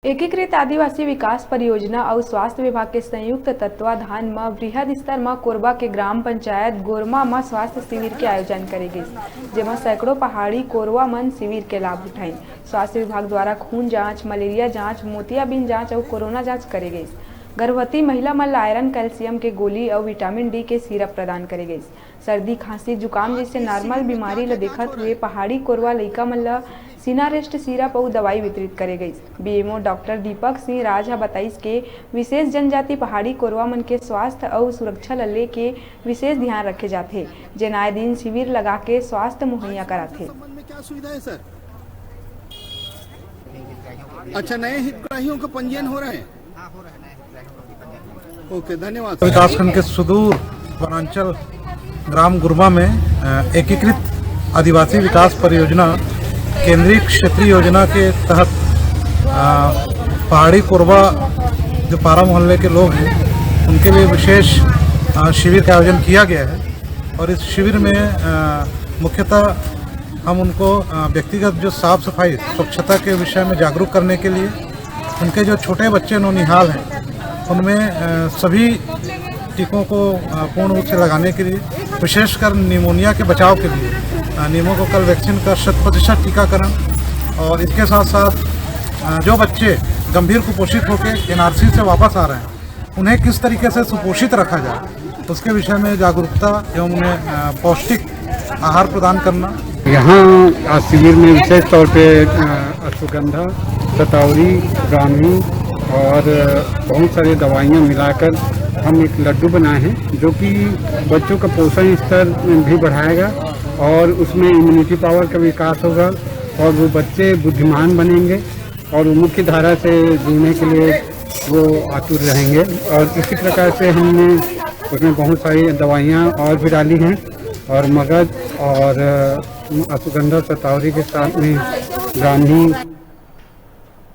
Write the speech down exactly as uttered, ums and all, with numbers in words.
एकीकृत आदिवासी विकास परियोजना अउ स्वास्थ्य विभाग के संयुक्त तत्वाधान म बृहद स्तर म कोरबा के ग्राम पंचायत गोरमा म स्वास्थ्य शिविर के आयोजन करे गिस, जेमा सैकड़ों पहाड़ी कोरवा मन शिविर के लाभ उठाइन। स्वास्थ्य विभाग द्वारा खून जांच, मलेरिया जांच, मोतियाबिंद जांच अउ कोरोना जांच करे गिस। गर्भवती महिला मन ल आयरन, कैल्शियम के गोली अउ विटामिन डी के सिरप प्रदान करे गिस। सर्दी, खांसी, जुकाम जइसे नॉर्मल बीमारी ल देखत हुए पहाड़ी कोरवा लइका मन ल सिनारेस्ट सिरप अउ दवाई वितरित करे गइस। बीएमओ डॉक्टर दीपक सिंह राज ह बताइस के विशेष जनजाति पहाड़ी कोरवा मन के स्वास्थ्य अउ सुरक्षा ल लेके विशेष ध्यान रखे जाथे, जेन आए दिन शिविर लगा के स्वास्थ्य मुहैया कराथे। संबंध में क्या सुविधा है सर? अच्छा, नए हितग्राहियों का पंजीयन हो रहा है? ओके, धन्यवाद। विकासखंड के सुदूर वनांचल ग्राम गुरमा में, अ, एकीकृत आदिवासी विकास परियोजना केंद्रीय क्षेत्रीय योजना के तहत, अ, पहाड़ी कोरबा जो पारा मोहल्ले के लोग हैं, उनके लिए विशेष, अ, शिविर का आयोजन किया गया है। और इस शिविर में, अ, मुख्यतः हम उनको, अ, व्यक्तिगत जो साफ सफाई, स्वच्छता के विषय में जागरूक करने के लिए, उनके जो छोटे बच्चे नौनिहाल हैं, उनमें, अ, सभी टीकों को, अ, पूर्ण रूप से लगाने के लिए, विशेषकर निमोनिया के बचाव के लिए, अ, निमोकोकल वैक्सीन का शत प्रतिशत टीकाकरण, और इसके साथ साथ, अ, जो बच्चे गंभीर कुपोषित होकर एनआरसी से वापस आ रहे हैं, उन्हें किस तरीके से सुपोषित रखा जाए, उसके विषय में जागरूकता एवं उन्हें, अ, पौष्टिक आहार प्रदान करना। यहाँ आज शिविर में विशेष तौर पे, अ, अश्वगंधा, शतावरी, ब्राह्मी और, अ, बहुत सारी दवाइयाँ मिलाकर हम एक लड्डू बनाए हैं, जो कि बच्चों का पोषण स्तर भी बढ़ाएगा और उसमें इम्यूनिटी पावर का विकास होगा और वो बच्चे बुद्धिमान बनेंगे और वो मुख्य धारा से जुड़ने के लिए वो आतुर रहेंगे। और इसी प्रकार से हमने उसमें बहुत सारी दवाइयाँ और भी डाली हैं और मगज और, अ, अश्वगंधा शतावरी के साथ में ब्राह्मी